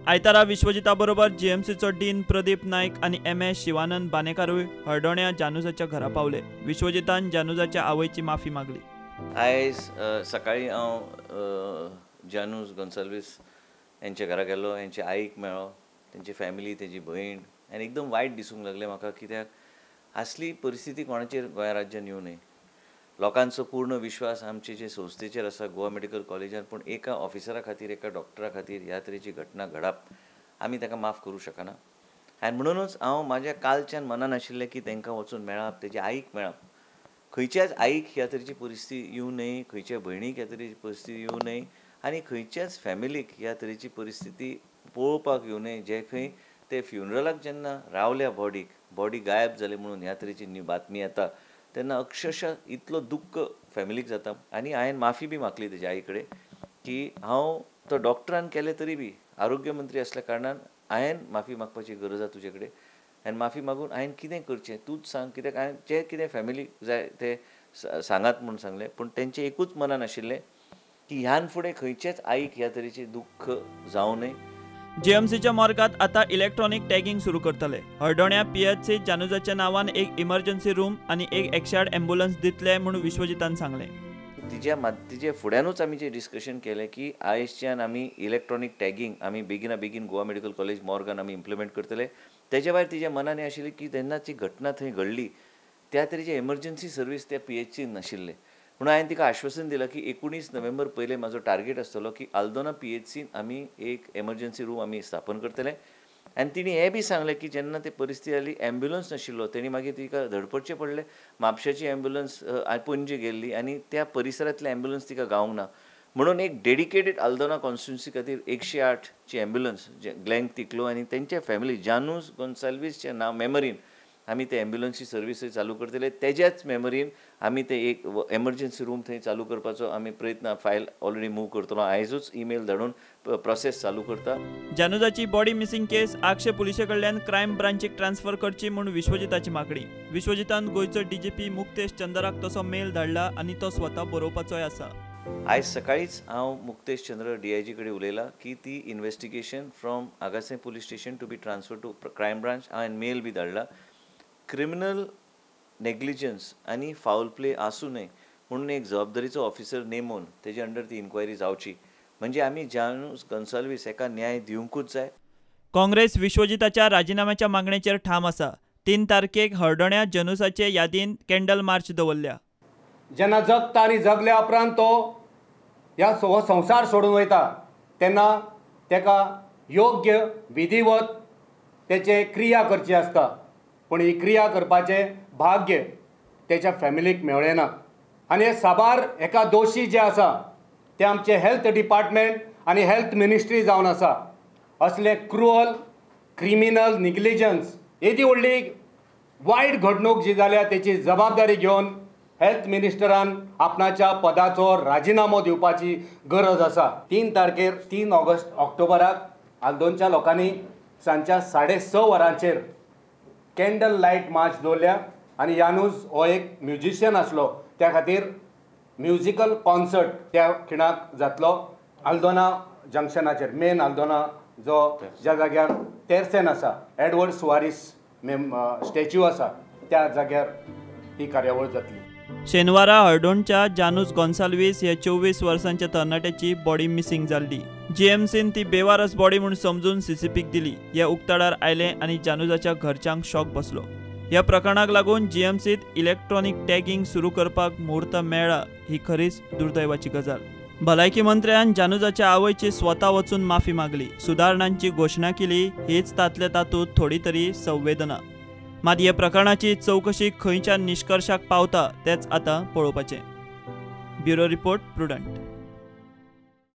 आयतारा विश्वजिता बरोबर जीएमसीचो डीन प्रदीप नायक आनी MS Shivanand बानेकारूय हळदोण्या जानुजाच्या घरा पावले. विश्वजितान जानुजाच्या आवयची माफी मागली. आयज सकाळी हांव जानूज गोन्साल्वीस यांच्या घरा गेलो, यांच्या आईक मेळ्ळो, तेंची फॅमिली, तेजी भयण, आनी एकदम वायट दिसूंक लागलें म्हाका, कित्याक असली परिस्थिती कोणाचेर गोंय राज्यान येवं नये. लोकांचो पूर्ण विश्वास आमचे जे संस्थेचेर आसा गोवा मेडिकल कॉलेजान, पूण एका ऑफिसरा खातीर, एका डॉक्टरा खातीर ह्या तरेची घटना घडप आमी ताका माफ करूं शकना. आनी म्हणूनच हांव म्हाज्या कालच्यान मनान आशिल्लें की तांकां वचून मेळप, तेजे आईक मेळप. खंयच्याच आईक ह्या तरेची परिस्थिती येवं नये, खंयच्या भयणीक ह्या तरेची परिस्थिती येवं नये आनी खंयच्याच फॅमिलीक ह्या तरेची परिस्थिती पळोवपाक येवं नये. जे खंय ते फ्युनरलाक जेन्ना रावल्या बॉडीक, बॉडी गायब जाली म्हणून ह्या तरेची बातमी येता तेन्ना अक्षरशः इतलो दुख्ख फॅमिलीक जाता. आनी हांवें माफी बी मागली तेज्या आई कडेन की हांव तो डॉक्टरान केलें तरी बी आरोग्य मंत्री आसल्या कारणान हांवें माफी मागपाची गरज आसा तुजे कडेन. आनी माफी मागून हांवें कितें करचें तूंच सांग, कित्याक हांवें जें कितें फॅमिलीक जाय तें सांगात म्हूण सांगलें. पूण तेंचें एकूच मनान आशिल्लें की ह्यान फुडें खंयचेच आईक ह्या तरेचें दुख्ख जावं नये. जीएमसीच्या मोर्गात आता इलेक्ट्रॉनिक टॅगिंग सुरू करतले. हळदोण्या पीएचसी जानुजाच्या नावान एक इमर्जन्सी रूम आनी एक 108 ॲम्ब्युलन्स दितले म्हूण विश्वजितान सांगलें. तिजे फुड्यानूच आमी जे डिस्कशन केलें की आयजच्यान आमी इलेक्ट्रॉनिक टॅगिंग आमी बेगिना बेगीन गोवा मेडिकल कॉलेज मॉर्गान आमी इम्प्लिमेंट करतले. तेज्या भायर तिज्या मनान हें आशिल्लें की तेन्ना जी घटना थंय घडली त्या तरेची एमर्जन्सी सर्वीस त्या पीएचसीन नाशिल्लें. म्हणून हांवें तिका आश्वासन दिलां की 19 नोव्हेंबर पयलें म्हाजो टार्गेट आसतलो की आल्दोना पीएचसीन आमी एक एमर्जन्सी रूम आमी स्थापन करतले. आनी तिणी हें बी सांगलें की जेन्ना ते परिस्थिती जाली ॲम्ब्युलन्स नाशिल्लो, तेणी मागीर तिका धडपडचें पडलें. म्हापशेची ॲम्ब्युलन्स पणजे गेल्ली आनी त्या परिसरांतली ॲम्ब्युलन्स तिका गावंक ना, म्हणून एक डेडिकेटेड आल्दोना कॉन्स्टिट्युन्सी खातीर 108ची ॲम्ब्युलन्स ग्लॅन तिकलो आनी तेंच्या फॅमिली जानूज गोन्साल्वीसच्या नांव मेमरीन आमी ते ॲम्ब्युलन्सची सर्वीस चालू करतले. तेज्याच मेमरीन आमी ते एक एमर्जन्सी रूम थंय चालू करपाचो आमी प्रयत्न फायल ऑलरेडी मूव करतलो. आयजूच ईमेल धाडून प्रोसेस चालू करता. जानुजाची बॉडी मिसिंग केस आगशे पुलिसे कडल्यान क्रायम ब्रांचीक ट्रान्सफर करची म्हूण विश्वजिताची मागणी. विश्वजितान गोंयचो डीजीपी मुक्तेश चंद्राक तसो मेल धाडला आनी तो स्वता बरोवपाचोय आसा. आयज सकाळीच हांव मुक्तेश चंद्र डीआयजी कडेन उलयलां की ती investigation from Agasse police station to be transfer to crime branch. हांवें मेल बी धाडला. क्रिमिनल नेग्लिजन्स आनी फावल प्ले आसूं नये म्हणून एक जबाबदारीचो ऑफिसर नेमून तेजे अंडर ती इन्क्वायरी जावची, म्हणजे आमी जानूज गोन्साल्वीस हेका न्याय दिवंकूच जाय. काँग्रेस विश्वजिताच्या राजिनाम्याच्या मागणेचेर ठाम आसा. 3 तारखेक हळदोण्या जनुसाचे यादीन कॅन्डल मार्च दवरल्या. जेन्ना जगता आनी जगल्या उपरांत तो ह्या हो संवसार सोडून वयता तेन्ना तेका योग्य विधिवत तेचे क्रिया करची आसता, पूण ही क्रिया करपाचें भाग्य तेच्या फॅमिलीक मेळ्ळें ना. आनी हे साबार एका दोशी जे आसा ते आमचे हेल्थ डिपार्टमेंट आनी हेल्थ मिनिस्ट्री जावन आसा. असले क्रुअल क्रिमिनल निग्लिजन्स येदी व्हडली वायट घडणूक जी जाल्या तेची जबाबदारी घेवन हेल्थ मिनिस्टरान आपणाच्या पदाचो राजिनामो दिवपाची गरज आसा. 3 तारखेर 3 ऑक्टोबराक आल्दोनच्या लोकांनी सांजच्या 6:30 वरांचेर कॅन्डल लायट मार्च दवरल्या आनी यानूज हो एक म्युजिशियन आसलो त्या खातीर म्युजिकल कॉन्सर्ट त्या खिणाक जातलो आल्दोना जंक्शनाचेर, मेन आल्दोना जो ज्या जाग्यार तेरसेन आसा, एडवर्ड सुवारीस स्टॅच्यू आसा त्या जाग्यार ही कार्यावळ जातली. शेनवारा हळदोणच्या जानूज गोन्साल्वीस ह्या 24 वर्सांच्या तरणाट्याची बॉडी मिसिंग जाल्ली. जीएमसीन ती बेवारस बॉडी म्हूण समजून सीसीपीक दिली. हे उक्ताडार आयलें आनी जानुजाच्या घरच्यांक शॉक बसलो. ह्या प्रकरणाक लागून जीएमसीत इलेक्ट्रॉनिक टॅगिंग सुरू करपाक मुहूर्त मेळ्ळा ही खरीच दुर्दैवाची गजाल. भलायकी मंत्र्यान जानुजाच्या आवयची स्वता वचून माफी मागली, सुदारणांची घोशणा केली, हीच तांतले तातूंत थोडी तरी संवेदना. मात ह्या प्रकरणाची चवकशी खंयच्या निष्कर्षाक पावता तेच आतां पळोवपाचें. Bureau report, Prudent.